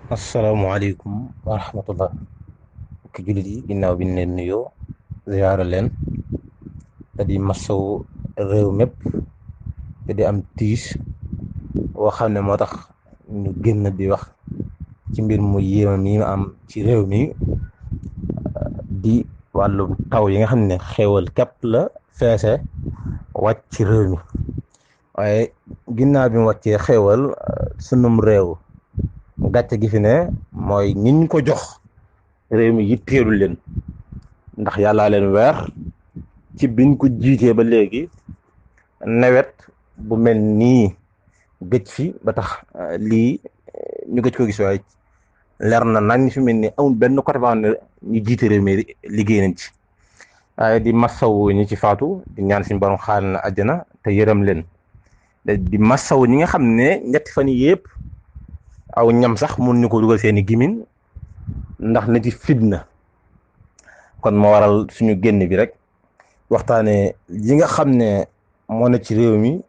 asalaamaaleykum wa rahmatullah ki jullit yi ginnaaw bi ñu leen nuyoo ziyaara leen te di masaw réew mépp te di am tiis boo xam ne moo tax ñu génn di wax ci mbir mu yéema mi am ci réew mi di wàllum taw yi nga xam ne xéewal képp la feese wàcc ci réew mi waaye ginnaaw bi mu wàccee xéewal sunum réew gàcce gi fi ne mooy ñiñ ko jox réew mi yitteelu leen ndax yàllaa leen weer ci biñ ko jiitee ba léegi nawet bu mel nii gëj fi ba tax lii ñu gëj ko gis waaye leer na nañ fi mel ni amul benn côté boo xam ne ñu jiite réew mi liggéey nañ ci waaye di massawu ñi ci faatu di ñaan suñu borom xaal na àjjana te yërëm leen di massawu ñi nga xam ne ñetti fan yii yëpp aw ñam sax mun ñu ko dugal seeni gimin ndax na ci fitna kon moo waral suñu génn bi rek waxtaane yi nga xam ne moo ne ci réew mi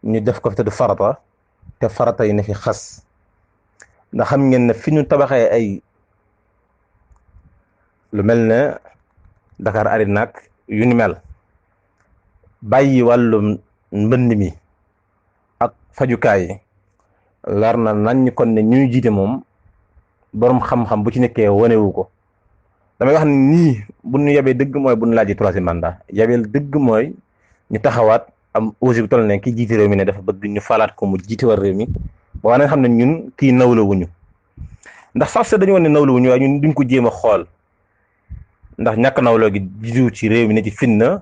ñu def ko fi te du farata te farata yi ne fi xas ndax xam ngeen ne fi ñu tabaxee ay lu mel ne Dakar Arena nag yu ni mel bàyyi wàllum mbënd mi ak fajukaay yi leer na nañ kon ne ñuy jiite moom boroom xam-xam bu ci nekkee wanewu ko damay wax ne nii bu ñu yebee dëgg mooy bu ñu laajee troisième mandat yebeel dëgg mooy ñu taxawaat am osé bu toll ne ki jiite réew mi ne dafa bëgg ñu falaat ko mu jiite war réew mi ba waa nga xam ne ñun kii nawlawuñu ndax sax dañu woon ne nawlawuñu waaye ñun duñ ko jéem a xool ndax ñàkk nawloo gi jiitu ci réew mi ne ci fitna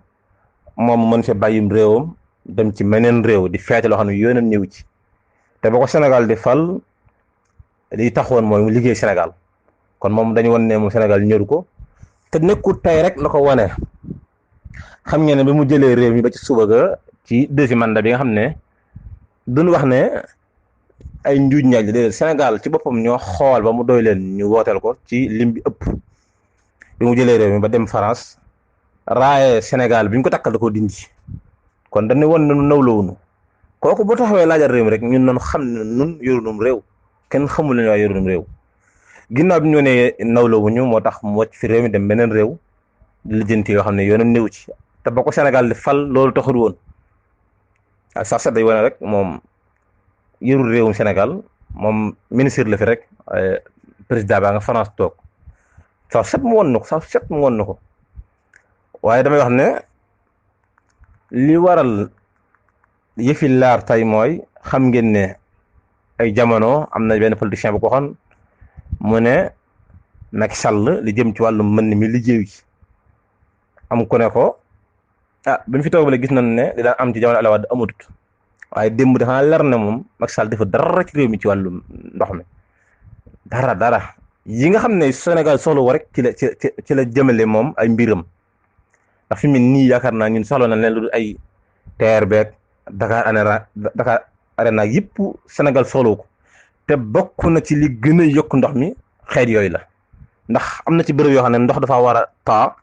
moom mën fee bàyyim réewam dem ci meneen réew di feete loo xam ne yoonam ñëw ci te ba ko Sénégal di fal li taxoon mooy mu liggéey Sénégal kon moom dañu won ne moom Sénégal ñëru ko te nekkul tey rek la ko wane xam ngeen ne bi mu jëlee réew mi ba ci suba ga ci deuxième mandat bi nga xam ne duñ wax ne ay njuuj njaaj la déedéet Sénégal ci boppam ñoo xool ba mu doy leen ñu wooteel ko ci lim bi ëpp bi mu jëlee réew mi ba dem France raaye Sénégal bi ñu ko takkal da koo dindi kon dañu won ne nu nawlawunu kooku bu taxawee laajal réew mi rek ñun noonu xam ne nun yorunum réew kenn xamul ne waa yorunum réew ginnaaw bi ñu ne nawlawuñu moo tax mu wàcc fi réew mi dem beneen réew di lijjanti yoo xam ne yoonam néew ci te ba ko Sénégal di fal loolu taxul woon ak sax sax day wane rek moom yorul réewum Sénégal moom ministre la fi rek président baa nga France toog sax set mu woon na ko sax set mu woon na ko waaye damay wax ne li waral yëfi laar tey mooy xam ngeen ne ay jamono am na benn politicien bu ko waxoon mu ne Macky Sall li jëm ci wàllu mën mi liggéeyu ci am ku ne ko bi mu fi toog ba gis nañ ne li daan am ci jamono Abdoulaye Wade amutut waaye démb dafa leer ne moom Macky Sall dafa dara ci réew mi ci wàllu ndox mi dara yi nga xam ne Sénégal soxla wo rek ci la jëmale moom ay mbiram ndax fi mu ne nii yaakaar naa ñun soxla na leen lu dul ay TER beeg Dakar Arena yëpp Sénégal soxlawu ko te bokk na ci li gën a yokk ndox mi xeet yooyu la ndax am na ci bërëb yoo xam ne ndox dafa war a taa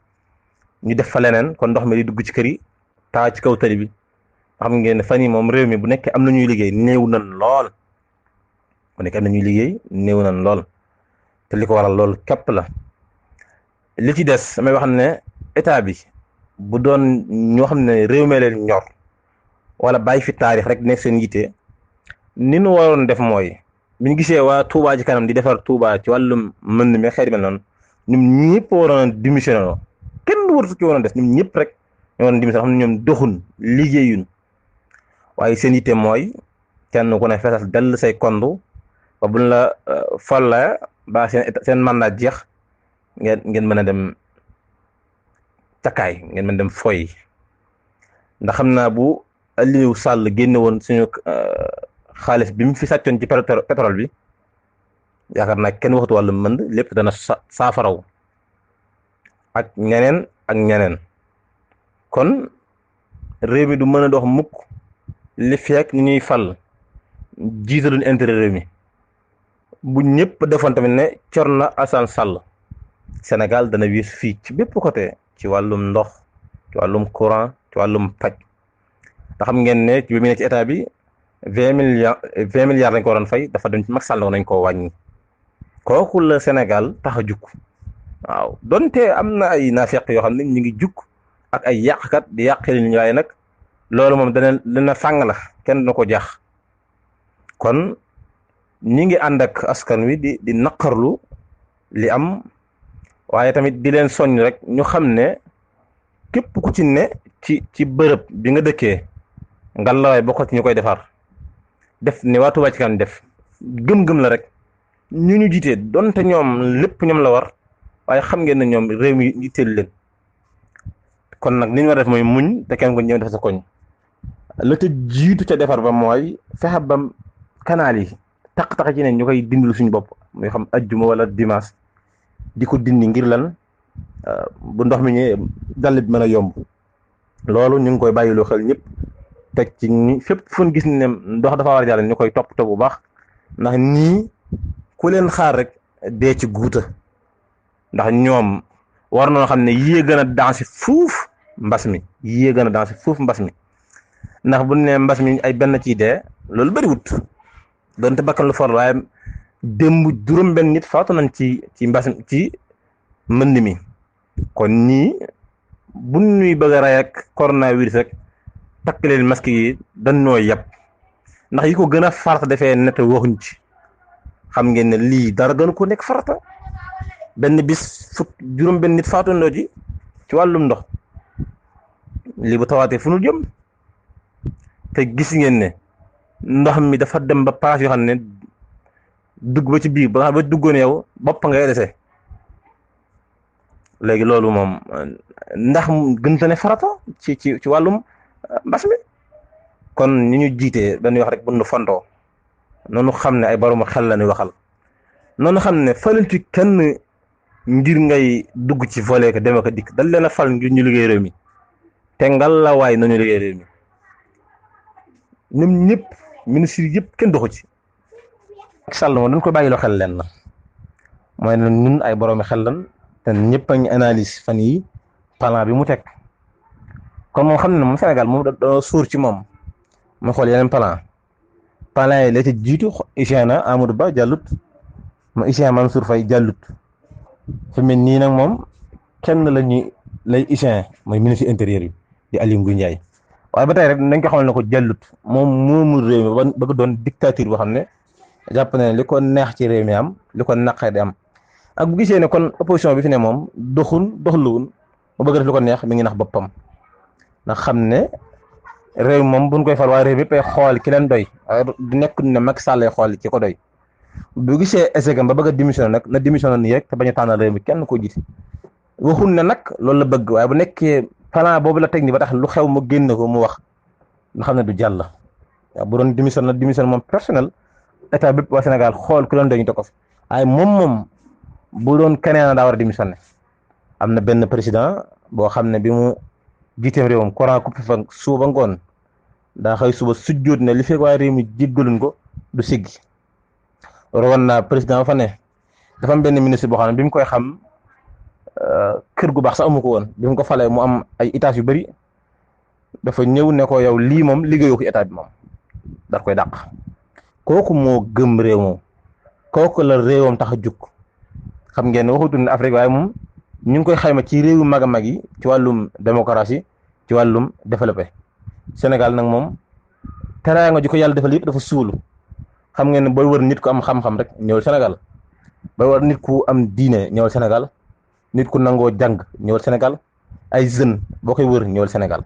ñu def fa leneen kon ndox mi di dugg ci kër yi taa ci kaw tali bi xam ngeen ne fan yi moom réew mi bu nekkee am na ñuy liggéey néew nañ lool bu nekkee am na ñuy liggéey néew nañ lool te li ko waral lool képp la li ci des damay wax ne état bi bu doon ñoo xam ne réew mi leen ñor wala bàyyi fi taarix rek nekk seen yitte ni nu waroon def mooy bi ñu gisee waa Touba ci kanam di defar Touba ci wàllum mën mi xeet mel noonu ñoom ñëpp waroon a démissionné kenn waratu ci waroon des ñoom ñëpp rek ñoo waroon démissionné xam ne ñoom doxun liggéeyun waaye seen yitte mooy kenn ku ne feesal dell say kondu ba buñ la folla ba seen mandat jeex ngeen mën a dem cakaay ngeen mën a dem foy ndax xam naa bu Aliou Sall génne woon suñu xaalis bi mu fi sàccoon ci pétrole bi yaakaar naa kenn waxatu wàllu mënd lépp dana saafaraw ak ñeneen kon réew mi du mën a dox mukk li fekk ñu ñuy fal jiitaluñ intérêt réew mi bu ñëpp defoon tamit ne Thierno Alassane Sall Sénégal dana wiis fii ci bépp côté ci wàllum ndox ci wàllum courant ci wàllum paj te xam ngeen ne bi mu ne ci état bi 20 milliards lañ ko waroon fay dafa dem ci Macky Sall nañ koo wàññi kooku la Sénégal tax a jukk. waaw donte am na ay naafeq yoo xam ne ñu ngi jukk ak ay yàqkat di yàqee li ñu waaye nag loolu moom dana fàng la kenn na ko jaax kon ñi ngi ànd ak askan wi di naqarlu li am waaye tamit di leen soññ rek ñu xam ne képp ku ci ne ci bërëb bi nga dëkkee ngallaawaay bokk ci ñu koy defar def ne waa Touba Ca Kanam def gëm-gëm la rek ñu jiitee donte ñoom lépp ñoom la war waaye xam ngeen ne ñoom réew mi yitteel leen kon nag li ñu war a def mooy muñ te kenn ko ñëw def sa koñ la ca jiitu ca defar ba mooy fexe ba kanaal yi taq-taq ci ne ñu koy dindil suñu bopp muy xam ajjuma wala dimanche di ko dindi ngir lan bu ndox mi ñëwee dallit mën a yomb loolu ñu ngi koy bàyyiloo xel ñëpp teg ci ñi fépp fu ñu gis ne ndox dafa war a jàll ñu koy toppatoo bu baax ndax ñii ku leen xaar rek dee ci guuta ndax ñoom war nañoo xam ne yii gën a dansé fuuf mbas mi yii gën a dansé fuuf mbas mi ndax bu ne mbas mi ay benn ciy dee loolu bëriwut donte bakkan lu for waaye démb juróom-benn nit faatu nañ ci mbas ci mbënd mi kon ñii bu ñuy bëgg a rey ak coronavirus rek takk leen masque yi dañoo yàpp ndax yi ko gën a farata defee net waxuñ ci xam ngeen ne lii dara gën ko nekk farata benn bis juróom-benn nit faatu ndoo ci wàllum ndox lii bu tawaatee fu nu jëm te gis ngeen ne ndox mi dafa dem ba paas yoo xam ne dugg ba ci biir ba duggoon yow bopp ngay dese léegi loolu moom ndax gënta ne farata ci wàllum mbas mi kon ñi ñu jiitee dañuy wax rek bu nu fontoo noonu xam ne ay borom xel la ñuy waxal noonu xam ne falul ci kenn ngir ngay dugg ci volet ko dem ak dikk dal leen a fal ngir ñu liggéey réew mi te ngal la waay nañu liggéey réew mi ñoom ñëpp ministre yëpp kenn doxu ci Sall moom dañ ko bàyyiloo xel leen na mooy ne ñun ay boroomi xel lan te ñëpp a ngi analyse fan yi plan bi mu teg kon moom xam ne moom Sénégal moom da suur ci moom mu xool yeneen plan yi la ci jiitu IGN Amadou Ba jàllut ma IGN Mansour Faye jàllut fi mel nii nag moom kenn lay IGN mooy ministre intérieur yi di Aly Ngouille Ndiaye waaye ba tey rek nañ ko xamal ne ko jàllut moom moomu réew mi ba bëgg doon dictature boo xam ne jàpp ne li ko neex ci réew mi am li ko naqee di am ak bu gisee ne kon opposition bi fi ne moom doxluwun mu bëgg def li ko neex mi ngi nax boppam ndax xam ne réew moom buñ koy fal waaye réew mi xool ki leen doy waaye du nekk ne Macky Sall lay xool ci ko doy bu gisee essegam ba bëgg a démissionné nag na démissionné nii rek te bañ a tànnal réew mi kenn ko jiite waxul ne nag loolu la bëgg waaye bu nekkee plan boobu la teg ni ba tax lu xew mu génn ko mu wax nga xam ne du jàll waaw bu doon démissionné moom personnel état bépp waa Sénégal xool ku leen doy ñu te ko fi waaye moom bu doon keneen daa war a démissionné am na benn président boo xam ne bi mu jiiteem réewam courant coupé fa suba ngoon daa xëy suba sujjóot ne li fekk waaye réew mi jéggaluñ ko du siggi rowoon naa président fa ne dafa am benn ministre boo xam ne bi mu koy xam kër gu baax sax amu ko woon bi mu ko falee mu am ay étage yu bëri dafa ñëw ne ko yow lii moom liggéeyoo ko état bi moom dar koy dàq kooku moo gëm réew moom kooku la réewam tax a jug xam ngeen ne waxutul ne Afrique waaye moom ñu ngi koy xayma ci réewu mag a mag yi ci wàllum démocratie ci wàllum développé Sénégal nag moom teraanga ji ko yàlla defal yëpp dafa suulu xam ngeen ne booy wër nit ku am xam-xam rek ñëwal Sénégal booy wër nit ku am diine ñëwal Sénégal nit ku nangoo jàng ñëwal Sénégal ay jeunes boo koy wër ñëwal Sénégal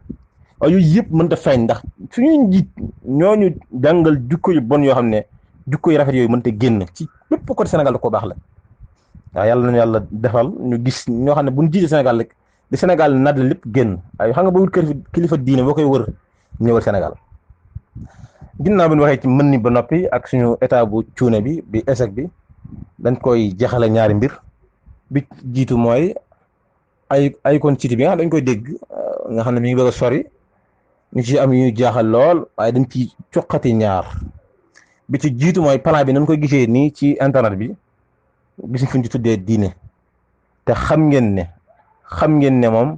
waaye yooyu yëpp mënta feeñ ndax suñuy njiit ñooñu jàngal jukko yu bon yoo xam ne jukko yu rafet yooyu mënta génn ci bépp côté Sénégal da koo baax la waaw yàlla nañu yàlla defal ñu gis ñoo xam ne bu ñu jiite Sénégal rek di Sénégal naat lépp génn waaye xam nga ba wut kilifa diine boo koy wër ñëwal Sénégal ginnaaw bi ñu waxee ci mën ni ba noppi ak suñu état bu cuune bi échec bi dañ koy jeexale ñaari mbir bi jiitu mooy ay kon cité bi nga xam dañ koy dégg nga xam ne mi ngi bëgg a sori ñu ci am yu jaaxal lool waaye dañ ci cuqati ñaar bi ci jiitu mooy plan bi nañ koy gisee nii ci internet bi gis fi ñu ci tuddee diine te xam ngeen ne moom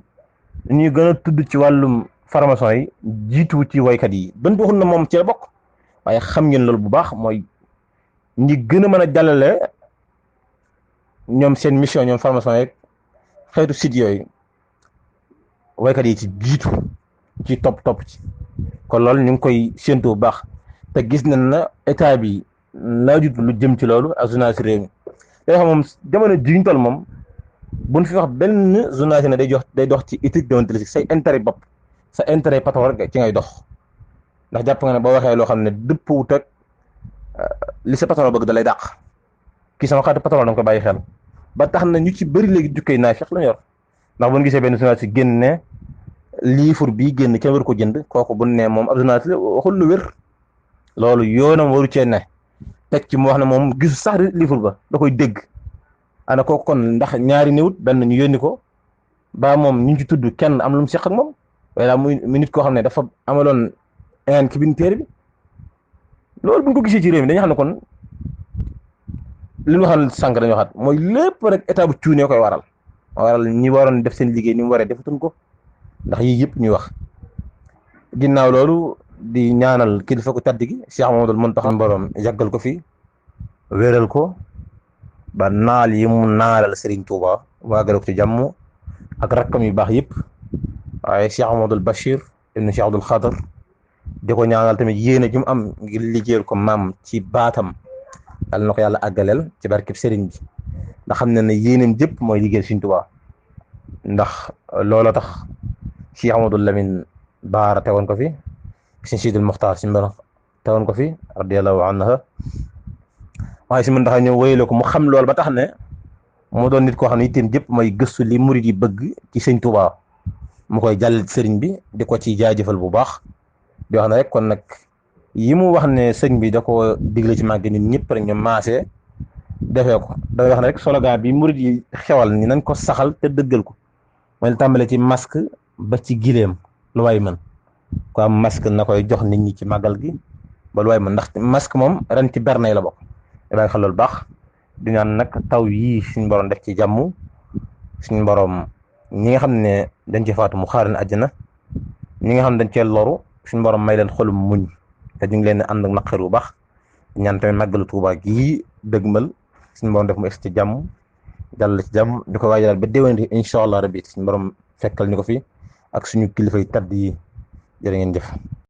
ñuy gën a tudd ci wàllum formation yi jiitu ci waykat yi doon waxul na moom ci la bokk waaye xam ngeen loolu bu baax mooy ñi gën a mën a jàllale ñoom seen mission ñoom formation yeeg xeetu site yooyu waykat yi ci jiitu ci topp ci kon loolu ñu ngi koy séntu bu baax te gis nañ na état bi laajut lu jëm ci loolu ak journaliste réew mi day xam moom jamono ji ñu toll moom buñ fi wax benn journaliste ne day dox ci éthique déontologique say intérêt bopp sa intérêt patron rek ci ngay dox ndax jàpp nga ne boo waxee loo xam ne dëppwut ak li sa patron bëgg da lay dàq kii sama xaatu patron da nga ko bàyyi xel ba tax na ñu ci bëri léegi jukkee naa fex la ñu yor ndax bu ñu gisee benn journaliste génne livre bii génn kenn waru ko jënd kooku bu ne moom ab journaliste waxul lu wér loolu yoonam waru cee ne teg ci mu wax ne moom gisu sax livre ba da koy dégg ana kooku kon ndax ñaari niwut benn ñu yónni ko ba moom ñu ci tudd kenn am lu mu seq ak moom waaye daal muy nit koo xam ne dafa amaloon en ki bind téere bi loolu bu ñu ko gisee ci réew mi dañuy xam ne kon li ñu waxal sànq dañuy waxaat mooy lépp rek état bu cuunee koy waral ñi waroon def seen liggéey ni mu waree defatuñ ko ndax yii yëpp ñuy wax ginnaaw loolu di ñaanal kilifa ku tàdd gi Cheikh Mamadou Mountakha borom yàggal ko fi wéeral ko ba naal yi mu naalal Serigne Touba waagale ko ci jàmm ak rakkam yu baax yëpp waaye Cheikh Mamadou Bachir ibnu Cheikh Abdoul Khadr di ko ñaanal tamit yéene ju mu am ngir liggéeyal ko maam ci baatam yàlla na ko yàlla àggaleel ci barkeb Serigne bi ndax xam ne yéeneem jëpp mooy liggéeyal Serigne Touba ndax looloo tax Cheikh Amadou Lamine Baara tegoon ko fi Sëñ Sidil Muxtaar si mbir tegoon ko fi radiyallahu anha waaye si mën tax ñëw wéyale ko mu xam loolu ba tax ne mu doon nit koo xam ne itam jëpp mooy gëstu li murid yi bëgg ci Sëñ Touba mu koy jàll sëriñ bi di ko ci jaajëfal bu baax di wax ne rek kon nag yi mu wax ne sëñ bi da ko digle ci màgg nit ñëpp rek ñu maasee defee ko dafay wax ne rek slogan bi murid yi xewal ni nañ ko saxal te dëggal ko mooy tàmbale ci masque ba ci gileem lu waay mën ko am masque na koy jox nit ñi ci màggal gi ba lu waay mën ndax masque moom ren ci berne la bokk da bàyyi xel loolu baax di ñaan nag taw yii suñu borom def ci jàmm suñu borom ñi nga xam ne dañ ci faatu mu xaaran àjjana ñi nga xam ne dañ cee loru suñu borom may leen xolum muñ te ñu ngi leen di ànd ak naqar bu baax ñaan tamit màggalu Tuuba gii dëgmal suñu borom def mu egg ci jàmm jàll ci jàmm di ko waajal ba déwén incha allah rabbi suñu borom fekkal ñu ko fi ak suñu kilifa yi tàdd yi jërë ngeen jëf.